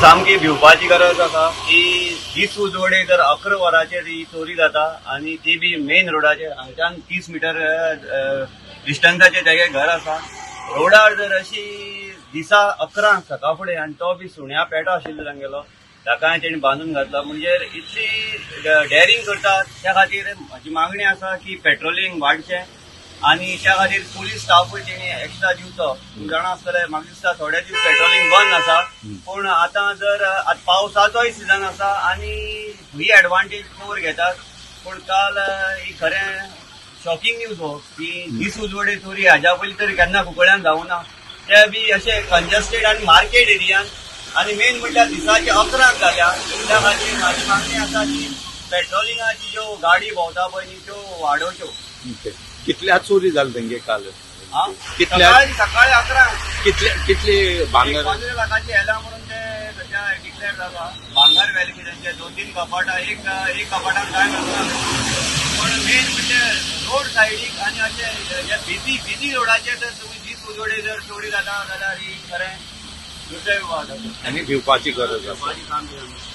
सामकी भिवपाची गरज आसा की दीस उजवडे जर 11 वरांचेर ही चोरी जाता आनी ती बी मेन रोडाचेर, हांगच्यान 30 मिटर डिस्टन्साचेर तेगे घर आसा. रोडार जर अशी दिसा 11 सकाळ फुडें आनी तो बी सुण्या पेटो आशिल्लो तांगेलो, ताकाय तेणी बांदून घातला, म्हणजे इतली डेअरिंग करतात. त्या खातीर म्हजी मागणी आसा की पेट्रोलिंग वाडचें आनी त्या खातीर पुलीस स्टाफूय तेणी एक्स्ट्रा दिवचो. तुमी जाणा आसतले, म्हाका दिसता थोडे दीस पेट्रोलिंग बंद आसा, पूण आतां जर आतां पावसाचोय सिजन आसा आनी ही एडवांटेज चोर घेतात. पूण काल ही खरें शॉकिंग न्यूज हो की दीस उजवडे चोरी हाज्या पयलीं तरी केन्ना कुंकळ्यान जावना, ते बी अशे कंजस्टेड आनी मार्केट एरियान आनी मेन म्हणल्यार दिसाचे 11 जाल्या. त्या खातीर म्हाजी मागणी आसा की पेट्रोलिंगाची ज्यो गाडी भोंवता पळय न्ही, त्यो वाडोवच्यो. ओके. कितल्या चोरी जाली तेंगे काल? हा? कितल्या? सकाळी सकाळी 11. कितले कितले भांगर? 15 लाखाची येला म्हणून ते सध्या डिक्लेअर जाला. भांगर व्हॅल्यू त्यांचे 2-3 कपाटां, एक एक कपाटान काय मेळना, पण मेन म्हणजे रोड सायडीक आनी अशे जे बिजी बिजी रोडाचेर जर तुमी दीस उजवडे जर चोरी जाता जाल्यार ही खरें दुर्दैव आसा. आनी भिवपाची गरज आसा. सामकी.